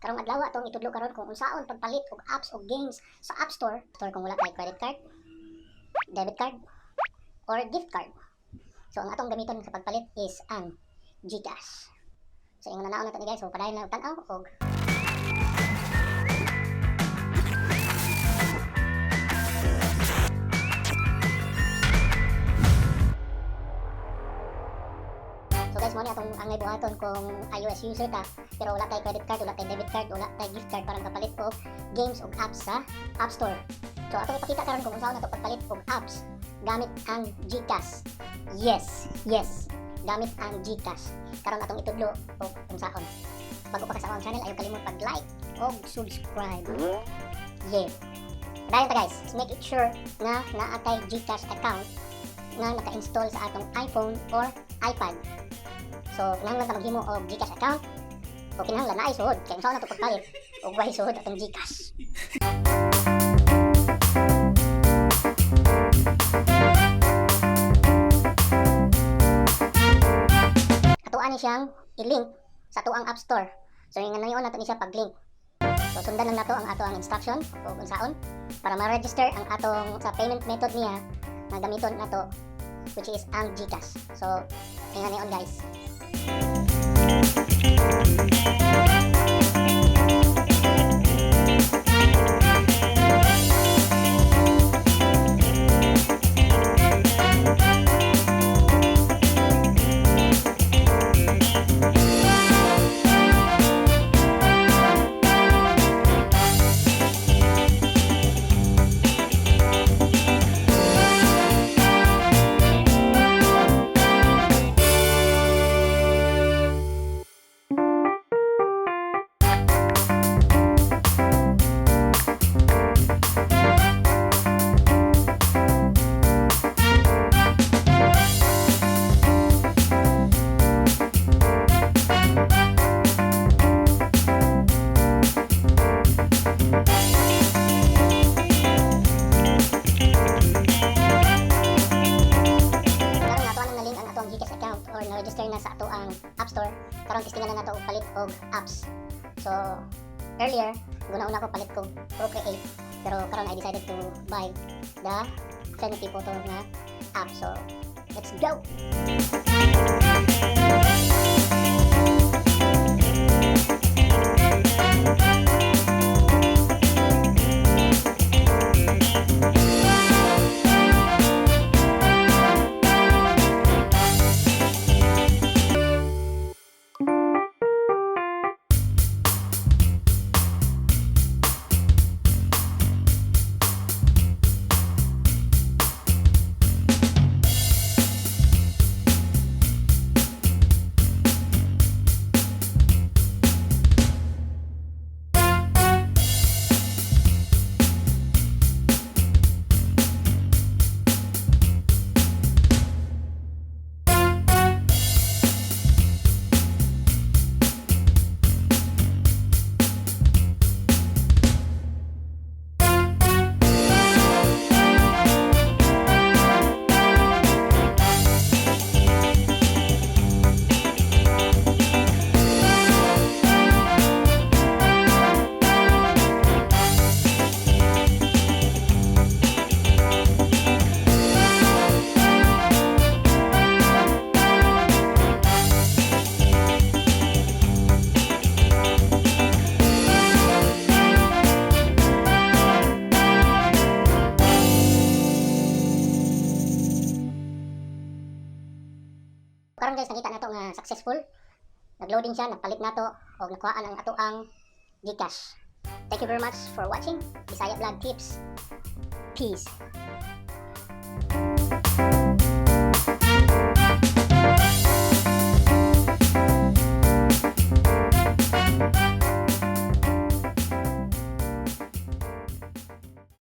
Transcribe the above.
Karong adlaw, atong itudlo karon kung unsaon pagpalit og apps o games sa App Store kung wala tay credit card, debit card, or gift card. So ang atong gamiton sa pagpalit is ang GCash. So ingon na nato ni, guys, so padayon lang tan-aw og So guys, mo ni atong angay buhaton kung iOS user ta pero wala tay credit card, wala tay debit card, wala tay gift card para makapalit og games og apps sa App Store. So atong ipakita karon kung unsaon nato pagpalit og apps gamit ang GCash. Yes. Gamit ang GCash. Karon atong itudlo og unsaon. Bago pa ka sa akong channel, ayaw kalimot pag-like og subscribe. Yeah. Dayon ta, guys, make it sure nga naa tay GCash account nga naka-install sa atong iPhone or iPad. So, kinahanglan ta maghimo og GCash account o kinahanglan naay suhod kay unsaon na to pagpalit og way suhod atong GCash? Atoa ni siyang i-link sa atoang App Store. So, yung ngayon nato ni siya pag-link. So, sundan lang nato ang ato ang instruction o unsaon para ma-register ang atong sa payment method niya nga gamiton nato, which is ang GCash. So, tingnan niyon, guys. Karon nato na link ang atong GCash account or na-register na sa ato ang App Store. Karon testingan na nato og palit og apps. So earlier, guna-una ko palit ko Procreate, pero karon I decided to buy the Affinity Photo nga app. So let's go. Karon guys, nakita nato nga successful. Nag-loading siya, nagpalit nato og nakuhaan ang ato ang GCash. Thank you very much for watching Bisaya Vlog Tips. Peace.